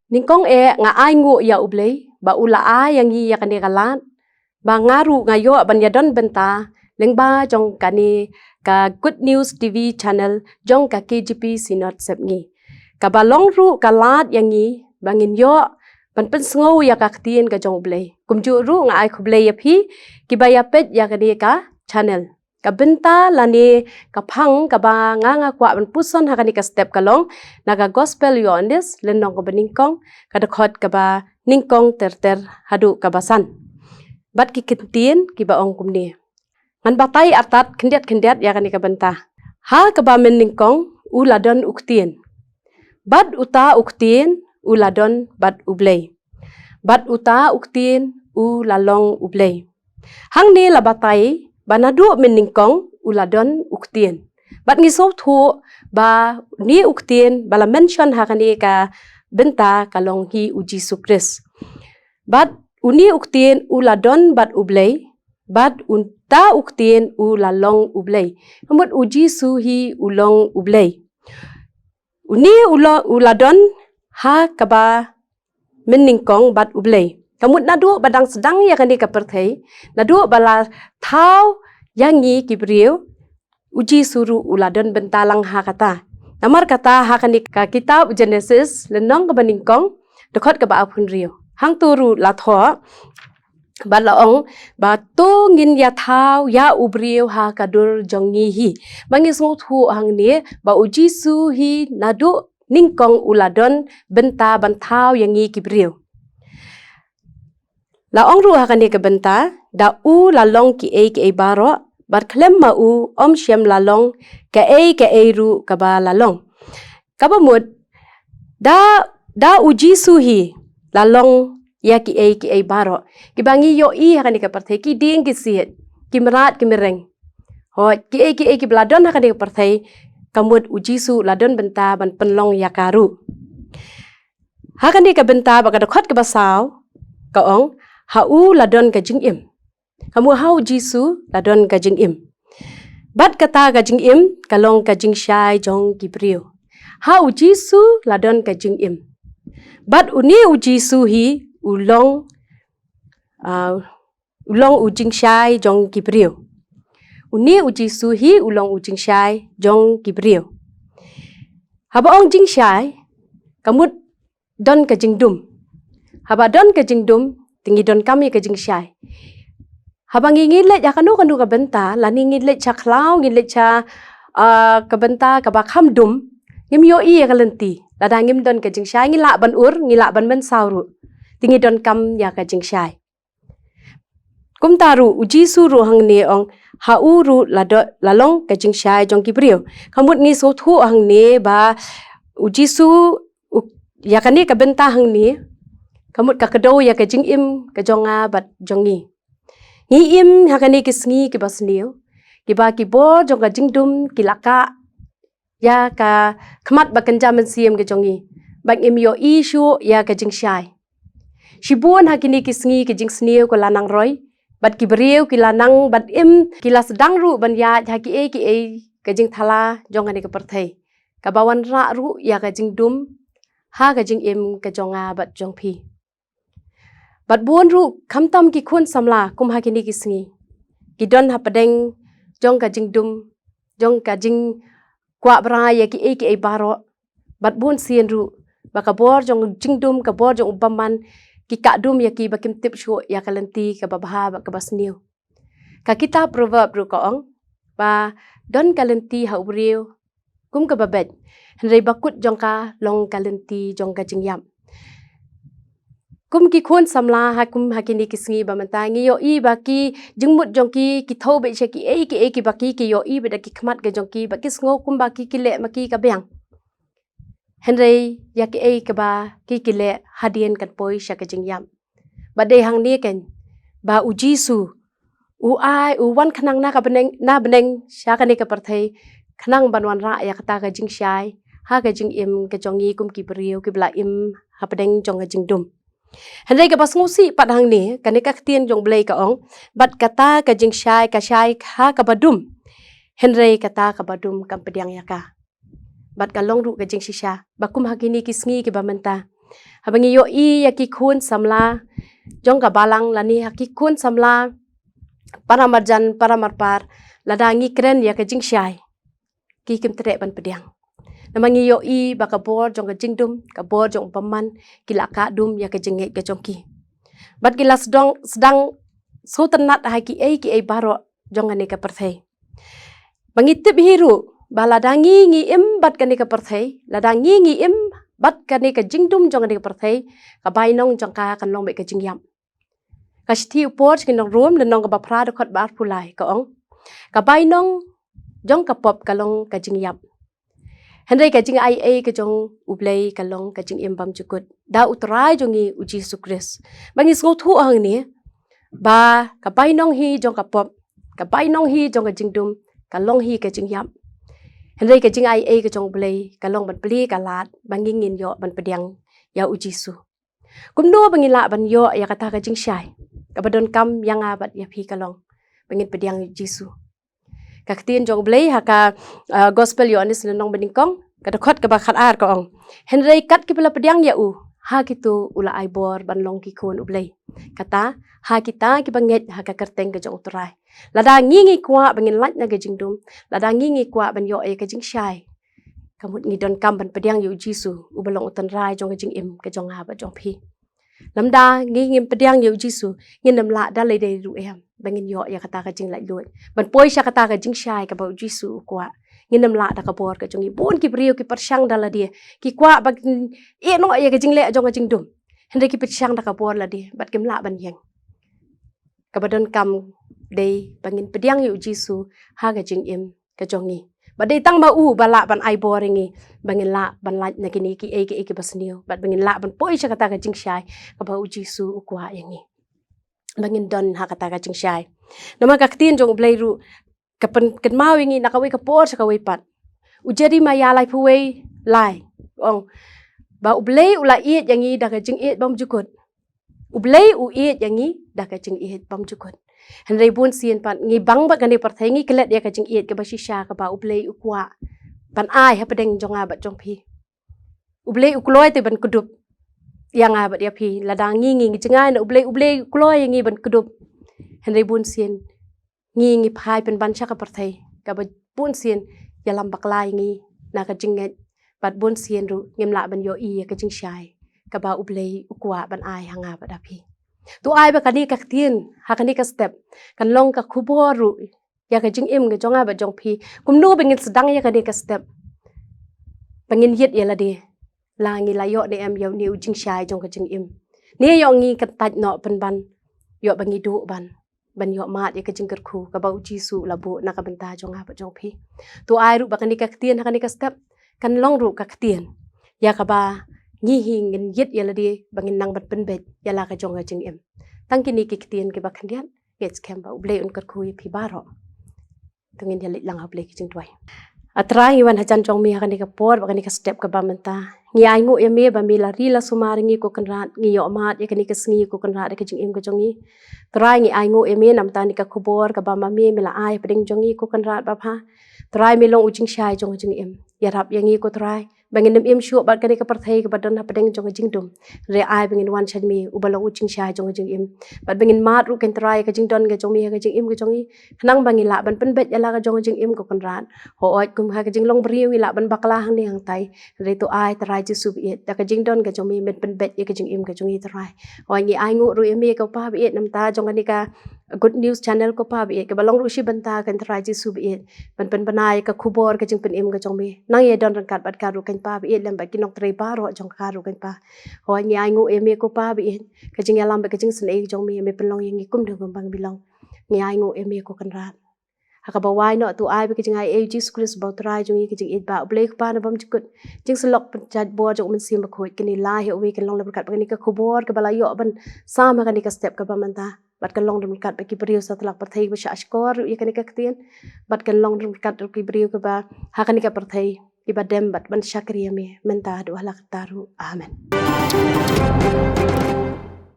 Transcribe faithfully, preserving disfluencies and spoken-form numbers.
Nyngkong eh nga ainguh ïa U Blei ba u la ai ïa ngi ïa kane ka lad ba nga ruh nga ïoh ban ïadon bynta lyngba jong kane ka Good News T V channel jong ka K J P Synod Sepngi, kaba long ruh ka lad ïa ngi ba ngin ïoh ban pynsngew ïa ka ktien ka jong U Blei. Kumjuh ruh nga ai khublei ïa phi kiba ïa peit ïa kane ka channel. Ka bynta lane ka phang kaba nga nga kwah ban puson ha kane ka step ka long na ka Gospel Ïoannis lynnong kaba nyngkong, ka dkhot kaba nyngkong ter ter haduh kaba san. Bad ki kyntien kiba ong kumne. Ngan batai artat khyndiat khyndiat ïa kane ka bynta. Ha kaba mynnyngkong u la don u ktien. Bad uta u ktien u la don bad U Blei. Bad uta u ktien u la long U Blei. Hangne la batai ba naduh mynnyngkong u la don u ktien. Bad ngi sngewthuh ba une u ktien ba la mention ha kane ka bynta ka long hi U Jisu Khrist. Bad une u ktien u la don bad U Blei, bad uta u ktien u la long U Blei. Ka mut U Jisu hi u long U Blei. Une u la, u la don ha kaba mynnyngkong bad U Blei. Ka mut naduh ba dang sdang ïa kane ka pyrthei, naduh ba la thaw ïa ngi ki briew, U Jisu ruh u la don bynta lang ha kata. Namar kata ha kane ka kitab Genesis lynnong kaba nyngkong, dkhot kaba arphew hynriew. Hangto ruh la thoh bad la ong ba to ngin ïa thaw ïa u briew ha ka dur jong ngi hi. Ba ngi sngewthuh hangne ba U Jisu hi naduh nyngkong u la don bynta ban thaw ïa ngi ki briew. La ong ruh ha kane ka bynta, da u la long kiei kiei baroh, bad khlem ma u ym shym la long kaei kaei ruh kaba la long. Kaba mut, da, da U Jisu hi la long ïa kiei kiei baroh. Kiba ngi ïohi ha kane ka pyrthei, ki dieng ki siej, ki mrad ki mreng. Hooid, kiei kiei kiba la don ha kane ka pyrthei, ka mut U Jisu la don bynta ban pynlong ïa ka ruh. Ha kane ka bynta bad ka dkhot kaba saw, ka ong, ha u la don ka jingim. Ka mut ha U Jisu la don ka jingim. Bad kata ka jingim ka long ka jingshai jong ki briew. Ha U Jisu la don ka jingim. Bad une U Jisu hi u long, ah, u long u jingshai jong ki briew. Une U Jisu hi u long u jingshai jong ki briew. Haba ong jingshai, ka mut don ka jingdum. Haba don ka jingdum, te ngi donkam ïa ka jingshai. Haba ngi, ngi leit ha kano kano ka bynta, lane ngi leit sha khlaw, ngi leit sha, ah, ka bynta kaba kham dum, ngim ïohi ïa ka lynti. Lada ngim don ka jingshai, ngi lah ban ur, ngi lah ban mynsaw ruh. Te ngi donkam ïa ka jingshai. Kumta ruh, U Jisu ruh hangne ong, ha u ruh la do-, la long ka jingshai jong ki briew. Ka mut ngi sngewthuh hangne ba U Jisu, u, ïa kane ka bynta hangne, ka mut ka kdew ïa ka jingim ka jong nga bad jong ngi. Ngi im ha kane ki sngi kiba sniew, kiba ki bor jong ka jingdum ki la kah ïa ka khmat ba kynja mynsiem ka jong ngi. Ba ngim ïohi shuh ïa ka jingshai. Shibun ha kine ki sngi ki jingsniew ki la nang roi, bad ki briew ki la nang bad im, ki la sdang ruh ban ïaid ha kiei kiei ka jingthala jong kane ka pyrthei, kaba wanrah ruh ïa ka jingdum ha ka jingim ka jong nga bad jong phi. Bad bun ruh khamtam ki khun samla kum ha kine ki sngi, ki don hapdeng jong ka jingdum, jong ka jingkwah brai ïa kiei kiei baroh. Bad bun sien ruh ba ka bor jong jingdum, ka bor jong u bymman, ki kah dum ïa ki ba kim tip shuh ïa ka lynti kaba bha bad kaba sniew. Ka kitab Proverb ruh ka ong ba don ka lynti ha u briew kum kaba beit, hynrei ba kut jong ka long ka lynti jong ka jingïap. Kum ki khun samla ha kum ha kine ki sngi ba mynta, ngi ïohi ba ki jingmut jong ki, ki thew beit sha kiei kiei kiba ki, ki ïohi beit da ki khmat ka jong ki, ba ki sngew kumba ki, ki leh ma ki ka biang. Hynrei ïa kiei kiba ki, ki leh hadien kan poi sha ka jingïap. Bad dei hangne keiñ ba U Jisu u ai, u wan khnang na ka bneng, na bneng sha kane ka pyrthei, khnang ban wanrah ïa kata ka jingshai ha ka jingim ka jong ngi kum ki briew kiba la im hapdeng jong ka jingdum. Hynrei kaba sngewsih pat hangne, kane ka ktien jong U Blei ka ong, bad kata ka jingshai ka shai ha kaba dum, hynrei kata kaba dum kam pdiang ïa ka. Bad ka long ruh ka jingshisha ba kum ha kine ki sngi kiba mynta, Haba ngi ïohi ïa ki khun samla jong ka balang lane ha ki khun samla para marjan para marpar, lada ngi kren ïa ka jingshai, ki kim treh ban pdiang. Namar ngi ïohi ba ka bor jong ka jingdum, ka bor jong u bymman, ki la kah dum ïa ka jingngeit ka jong ki. Bad ki la sdang, sdang sngewtynnat ha kiei kiei baroh jong kane ka pyrthei. Ba ngi tip hi ruh ba lada ngi ngi im bad kane ka pyrthei, lada ngi ngi im bad kane ka jingdum jong kane ka pyrthei, ka bainong jong ka kan long beit ka jingïap. Ka shithi u Paul sha ki nong Rom, lynnong kaba phra, dkhot ba arphew lai, ka ong: Ka bainong jong ka pop ka long ka jingïap, hynrei ka jingaiei ka jong U Blei ka long ka jingim bymjukut da U Trai jong ngi U Jisu Khrist. Ba ngi sngewthuh hangne ba ka bainong hi jong ka pop, ka bainong hi jong ka jingdum, ka long hi ka jingïap, hynrei ka jingaiei ka jong U Blei ka long ban plie ka lad ba ngi ngin ïoh ban pdiang ïa U Jisu. Kumno ba ngin lah ban ïoh ïa kata ka jingshai kaba donkam ïa nga bad ïa phi? Ka long ba ngin pdiang ïa U Jisu. Ka ktien jong U Blei ha ka, ah, Gospel Ïoannis lynnong banyngkong, ka dkhot kaba khatar, ka ong: Hynrei kat kiba la pdiang ïa u, ha kito u la ai bor ban long ki khun U Blei, kata ha kita kiba ngeit ha ka kyrteng ka jong U Trai. Lada ngi ngi kwah ba ngin lait na ka jingdum, lada ngi ngi kwah ban ïoh ïa ka jingshai, ka mut ngi donkam ban pdiang ïa U Jisu, uba long U Trai jong ka jingim ka jong nga bad jong phi. Lymda ngi ngim pdiang ïa U Jisu, ngin ym lah da lade ruh em ba ngin ïoh ïa kata ka jinglaitluid ban poi sha kata ka jingshai kaba U Jisu u kwah. Ngin ym lah da ka bor ka jong ngi. Bun ki briew ki pyrshang da lade, ki kwah ba kin ïeh noh ïa ka jingleh jong ka jingdum, hynrei ki pyrshang da ka bor lade bad kim lah ban ïeng. Kaba donkam dei ba ngin pdiang ïa U Jisu ha ka jingim ka jong ngi. Ba dei tang ma u ba lah ban ai bor ïa ngi ba ngin lah ban lait na kine kiei kiei kiba sniew, bad ba ngin lah ban poi sha kata ka jingshai kaba U Jisu u kwah ïa ngi ba ngin don ha kata ka jingshai. Namar ka ktien jong U Blei ruh ka pynkynmaw ïa ngi na kawei ka por sha kawei pat. U Jeremaïah laiphew wei lai, ong ba U Blei u la ïeit ïa ngi da ka jingïeit bymjukut. U Blei u ïeit ïa ngi da ka jingïeit bymjukut. Hynrei bunsien pat ngi bang bad kane ka pyrthei, ngi klet ïa ka jingïeit kaba shisha kaba U Blei u kwah ban ai hapdeng jong nga bad jong phi. U Blei u kloi te ban kdup ïa nga bad ïa phi. Lada ngi ngi jngai na U Blei, U Blei u kloi ïa ngi ban kdup. Hynrei bunsien ngi ngi phai pynban sha ka pyrthei kaba bunsien ïalam bakla ïa ngi na ka jingngeit, bad bunsien ruh ngim lah ban ïohi ïa ka jingshai kaba U Blei u kwah ban ai ha nga bad ha phi. To ai ba kane ka ktien ha kane ka step kan long ka khubor ruh ïa ka jingim ka jong nga bad jong phi. Kumno ba ngin sdang ïa kane ka step ba ngin ïit ïa lade, la ngi la ïoh ne em ïa une u jingshai jong ka jingim? Ne ïoh ngi kyntait noh pynban, ïoh ba ngi duh ban ban ïoh mad ïa ka jingkyrkhu kaba U Jisu u la buh na ka bynta jong nga bad jong phi. To ai ruh ba kane ka ktien ha kane ka step kan long ruh ka ktien ïa kaba ngi hi ngin ïit ïa lade ba ngin nang ban pynbeit ïa la ka jong ka jingim. Tang kine ki ktien kiba khyndiat, ngeit skhem ba U Blei un kyrkhu ïa phi baroh. To ngin ïa leit lang ha U Blei ki jingduwai. A Trai, ngi wan hajan jong me ha kane ka por bad kane ka step kaba mynta. Ngi ainguh ïa me ba me la ri la sumar ïa ngi ko Kynrad, ngi ïoh mad ïa kane ka sngi ko Kynrad ïa ka jingim ka jong ngi. Trai, ngi ainguh ïa me namar kane ka khubor kaba ma me me la ai hapdeng jong ngi ko Kynrad babha. Trai, me long u jingshai jong ka jingim. Ïarap ïa ngi ko Trai ba ngin ym im shuh bad kane ka pyrthei kaba don hapdeng jong ka jingdum. Hynrei ai ba ngin wan sha me uba long u jingshai jong ka jingim, bad ba ngin mad ruh ko Trai ka jingdon ka jong me ha ka jingim ka jong ngi, khnang ba ngi lah ban pynbeit ïa la ka jong ka jingim ko Kynrad. Hooid, kum ha ka jinglong briew ngi lah ban bakla hangne hangtai, hynrei to ai Trai Jisu baieit, da ka jingdon ka jong me men pynbeit ïa ka jingim ka jong ngi Trai. Hooid, ngi ainguh ruh ïa me ko Pa baieit namar jong kane ka Good News Channel ko Pa baieit, kaba long ruh shi bynta ko Trai Jisu baieit, ban pynbna ïa ka khubor ka jingpynim ka jong me. Nang ïa don ryngkat bad ka ruh ko Pa baieit, lem bad ki nongtrei baroh jong ka ruh ko Pa. Hooid, ngi ainguh ïa me ko Pa baieit, ka jingïalam bad ka jingsnei jong me, me pynlong ïa ngi kumno kumba ngi long. Ngi ainguh ïa me ko Kynrad. Ha kaba wai noh to ai ba ka jingaiei U Jisu Khrist uba U Trai jong ngi, ka jingïeit ba U Blei Kpa na bymjukut, jingsyllok pynjait bor jong U Mynsiem Bakhuid, kin ïaleh ïa uwei, kin long lem ryngkat bad kane ka khubor kaba la ïoh ban sam ha kane ka step kaba mynta. Bad kan long ryngkat bad ki briew satlak pyrthei ba shah shkor ruh ïa kane ka ktien. Bad kan long ryngkat ruh ki briew kiba ha kane ka pyrthei kiba dem bad ban shakri ïa me mynta haduh hala katta ruh. Amen.